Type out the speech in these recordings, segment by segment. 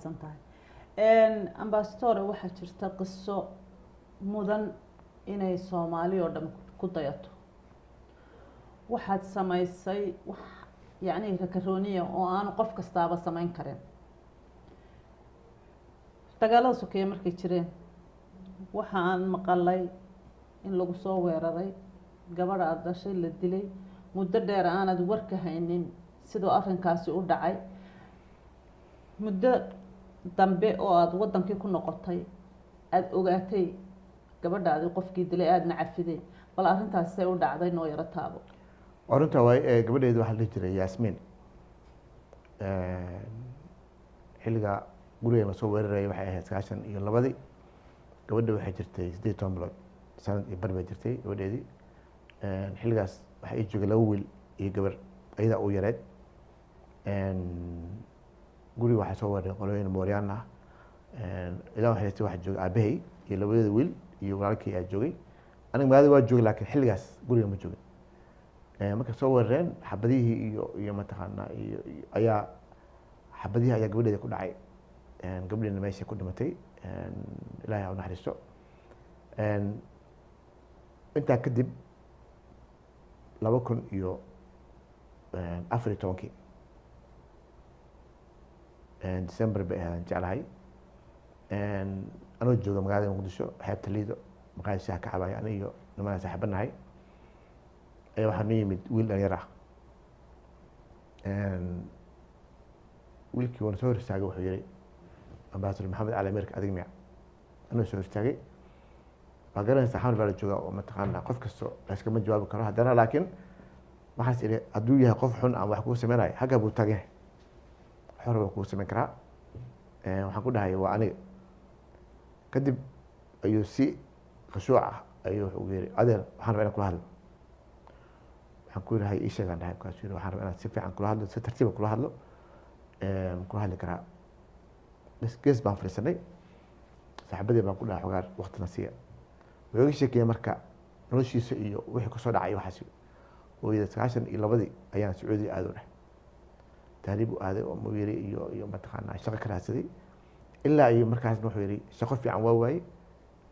Mahadsan tahay, Ambassador. Waxaa jirta qiso mudan inay Soomaali oo dhan ku dayato. Waxaad samaysay wax yacni rakarooniya oo aanu qof kastaaba samayn karin. Dagaalada sokeeye markay jireen, waxaan maqalay in lagu soo weeraray gabadha aada dhashay, la dilay, muddo dheer aanad warka haynin sidoo arrinkaasi u dhacay. Muddo dambe oo aada wadankii ku noqotay aada ogaatay gabadhaadi qofkii dilay, aadna cafiday. Bal arrintaasi say u dhacday noo yaro taabo. Runta waay. Gabadheedu waxaa la dhihi jiray Yaasmiin. Xilliga gurigeena lasoo weerarayay waxay ahayd 92-dii. Gabadha waxay jirtay 18 bilood, sanad iyo bar bay jirtay gabadheedii xilligaas. Waxaa ii joogay laba wiil iyo gabar, ayadaa u yareed. Guriga waxaa soo weeraray qolooyin Mooryaan ah. Ilaa waxay haystay, waxaa joogay aabahay iyo labadeeda wiil iyo walaalkii ayaa joogay. Aniga magaalada waa joogay, laakiin xilligaas guriga ma joogin. Markay soo weerareen, xabadihii iyo mataqaanaa iyo ayaa xabadihii ayaa gabadheeda ku dhacay. Gabadheena meesha ku dhimatay, Ilaahay ha u naxariisto. Intaa kadib, 2014-kii December bay ahaadaan jeclahay, anoo jooga magaalada Muqdisho, xeebta Liido, maqaayad shaah ka cabaya, ani iyo nimanaan saaxiibanahay ayaa waxaa noo yimid wiil dhalinyar ah. Wiilkii waana soo hor istaagay. Wuxuu yihi, "Ambassador Maxamed Cali America, adig miya?" Anuu soo hor istaagay. Waa garanaysaa, Xamar baa la joogaa oo mataqaanaa qof kasto layskama jawaabi karo. Haddana laakiin waxaas idhi, hadduu yahay qof xun ama wax kugu sameynayo, xaggaa buu taagan yahay, xor baa kugu sameyn karaa. Waxaan ku dhahay, "Waa aniga." Kadib ayuu si khashuuc ah ayuu wuxuu ugu yiri, "Adeer, waxaan rabaa inaan kula hadlo." Waxaan ku yiri, "Hay, ii sheegaan." Dhahay, markaasuu yiri, "Waxaan rabaa inaan si fiican kula hadlo, si tartiiba kula hadlo, kula hadli karaa?" Bas, gees baan fadhiisanay. Saaxiibadii baan ku dhahay, "Xogaa waqtina siiya." Wuxuu iga sheekeeyey marka noloshiisa iyo wixii kusoo dhacay. Waxaas oo yidhi, 92-dii ayaan Sacuudiga aado dheh, tahriib u aaday oo muu yiri, iyo mataqaanaa shaqo ka raadsaday. Ilaa iyo markaasna wuxuu yidhi, shaqo fiican waa waayey,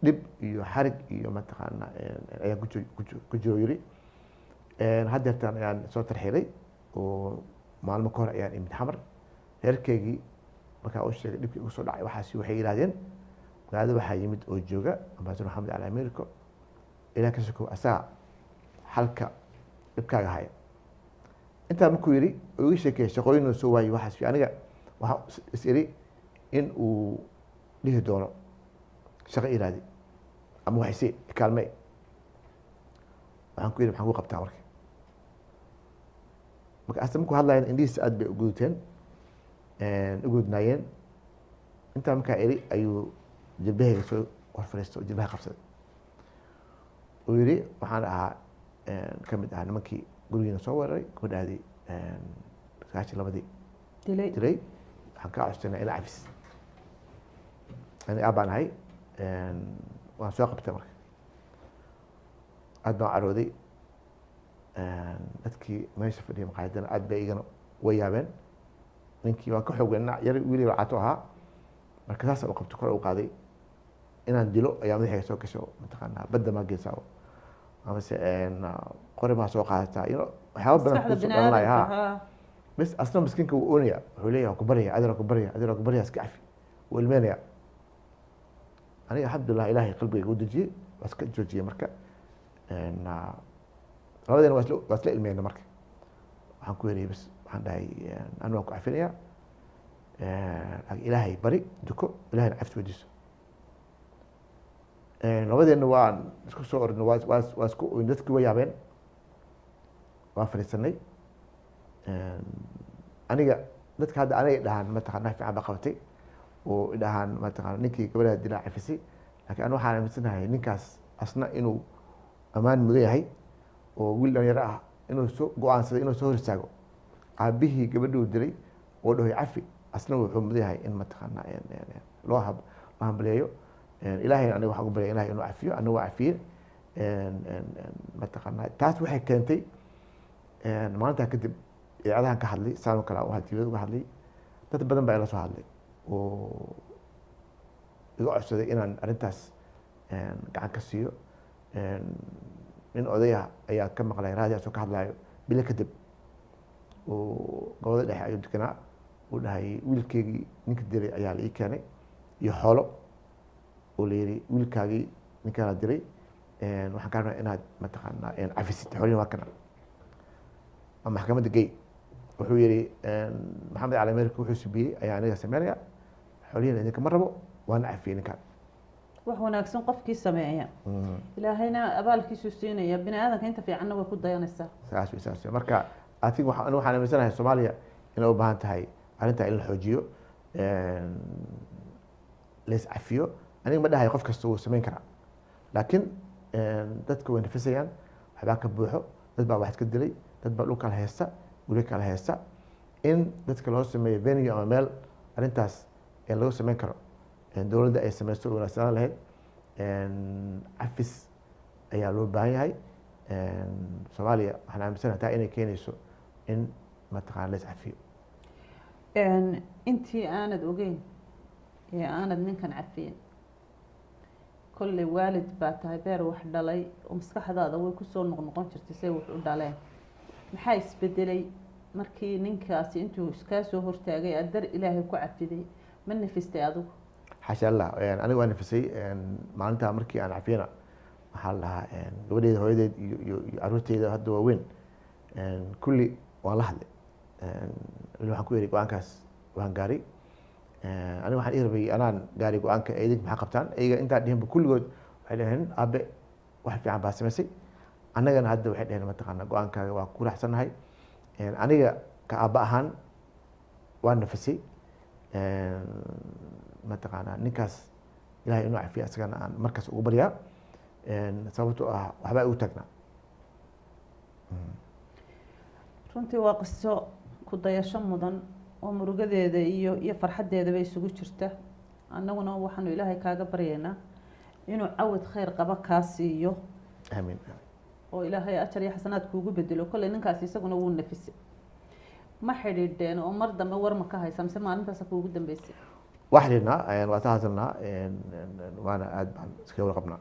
dhib iyo xarig iyo mataqaanaa ayaan ku jiro. Yiri, haddeertaan ayaan soo tarxiilay oo maalmo ka hor ayaan imid Xamar. Reerkeygii markaa u sheegay dhibkii igu soo dhacay waxaasi, waxay yidhahdeen, "Magaalada waxaa yimid oo jooga Ambassador Maxamed Cali Americo. Ilaa ka sokow asaga xalka dhibkaaga haya." Intaa markuu yidhi oo iga sheekeeyay shaqooyin uu soo waayey waxaas, aniga waxaan is iri in uu dhihi doono, "Shaqo iraadi ama wax isi kaalmey." Waxaan ku yidhi, "Maxaan ku qabtaa?" Marka asa markuu hadlayan, indhihiisa aad bay uguduteen, ugudnaayeen. Intaa markaa iri ayuu jilbahayga soo hor fadhiisto oo jilbaha qabsaday. Uu yidhi, "Waxaan ahaa, ka mid ahaa nimankii gurigiina soo weeraray, gabadhaadii 92-dii dilay. Dilay. Waxaan kaa codsanaa ila cafis, ani aabbaan ahay." Waan soo qabtay. Marka aad baan carooday. Dadkii meesha fadhiyay maqaayadana aad bay igana way yaabeen. Ninkii waan ka xoog weynaa, yar wiil yar caato ahaa. Marka saasa u qabtay, kor u qaaday, inaan dilo ayaa madaxayga soo gasho. Mataqaanaa, badda maa geysaa amase qori maa soo qaadataa, waxyaaba badan maskaxda kusoo bini dhalanaya. Aadamka ha. Ha. Bes, asna miskiinka wuu oonaya. Wuxuu leeyahay, "Waan ku barya adeer, waan ku barya adeer, waan ku barya, iska cafi." Wuu ilmeynaya. Aniga alxamdulilah, Ilaahay qalbigayga u dejiyey, waa iska joojiyey. Marka labadeena waa isla ilmeyna. Marka waxaan ku yidhi, bas, waxaan dhahay, "Anu waan ku cafinaya, laakiin Ilaahay bari, duko, Ilahayna cafis weydiiso." Labadeenna waan isku soo ornay, waa isku, dadkii way yaabeen. Waan fadhiisanay. Aniga dadka hadda aniga dhahaan, mataqaana, fiican baa qabatay oo dhahaan, mataqaana, ninkii gabadha dilaa cafisay. Laakiin anu waxaan aaminsanahay ninkaas asna inuu ammaan mudan yahay, oo wiil dhalinyaro ah inuu soo go-aansaday inuu soo hor istaago aabihii gabadhuu dilay oo dhahoy cafi, asna wuxuu mudan yahay in mataqaana loo hab loo hambaleeyo. Ilaahayna aniga waxaan ugu baryay Ilahay inuu cafiyo. Aniga waa cafiyey. Mataqaana, taas waxay keentay maalintaa kadib idaacadahan ka hadlay, saan oo kale aan dibad uga hadlay. Dad badan baa ila soo hadlay. Oo iga codsaday inaan arrintaas gacan ka siiyo. Nin odayah ayaa ka maqlay raadiyaas oo ka hadlayo bilo kadib, oo gobolada dhexe ayuu deganaa. Uu dhahay, "Wiilkeygii ninka dilay ayaa la ii keenay iyo xoolo," oo la yiri, "Wiilkaagii ninkaa la dilay, waxaan kaa rabnaa inaad mataqaanaa cafisid, xoolihin waa kana ama maxkamadda gey." Wuxuu yiri, "Maxamed Cali America wuxuu subiyey ayaa aniga sameynaya, xoolihiina idinkama rabo, waana cafiyey ninkaan." Wax wanaagsan qofkii sameeya, Ilaahayna abaalkiisu siinaya, bini aadanka inta fiicanna way ku dayanaysaa. Saas wey, saas wey. Marka I think anigu waxaan aaminsanahay Soomaaliya inay u baahan tahay arrintaa in la xoojiyo, la is cafiyo. Aniga ma dhahay qof kasta wuu sameyn karaa, laakiin dadka way nafisayaan, waxbaa ka buuxo, dad baa wax iska dilay, dad baa dhul kala haysta, guryo kala haysta. In dadka loo sameeyo venue ama meel arrintaas lagu sameyn karo, dowladda ay sameysto, wanaagsanaan lahayd. Cafis ayaa loo baahan yahay. Soomaaliya waxaan aaminsanahay taa inay keenayso in mataqaana la is cafiyo. Intii aanad ogeyn ee aanad ninkan cafiyin, kolley waalid baa tahay, beer wax dhalay oo maskaxdaada way kusoo noqnoqon jirtay say wax u dhaleen. Maxaa isbedelay markii ninkaasi intuu iskaa soo hortaagay aad dar Ilaahay ku cafiday? Ma nafistay adigu? Xaasha Allah, aniga waa nafisay. Maalintaa markii aan cafiyana, waxaa la dhahaa gabadheyda, hooyadeed iyo caruurteyda hadda waaweyn kulli waan la hadlay. Weli waxaan ku yidhi, "Go-aankaas waan gaaray aniga, waxaan ii rabay anaan gaaray go-aanka, idinka maxaa qabtaan?" Iyaga intaan dhihinba kulligood waxay dhaheen, "Aabe, wax fiican baa samaysay." Annagana hadda waxay dhaheen, "Mataqaana, go-aankaaga waa ku raaxsannahay." Aniga ka aabba ahaan waan nafisay. Mataqaanaa, ninkaas Ilahay inuu cafiyo asagana aan markaas ugu baryaa, sababtoo ah waxbaa igu taagnaa. Runtii waa qiso ku dayasho mudan oo murugadeeda iyo farxaddeedaba isugu jirta. Annaguna waxaanu Ilaahay kaaga baryaynaa inuu cawad khayr qaba kaa siiyo. Aamiin. Oo Ilaahay ajar iyo xasanaad kuugu bedelo. Kolley ninkaasi isaguna wuu nafisay. Ma xidhiidheen oo mar dambe war ma ka haysa, mise maalintaasa kuugu dambeysay? Waa xidhiidhnaa, waa ta hadalnaa, waana aad baan iskaga warqabnaa.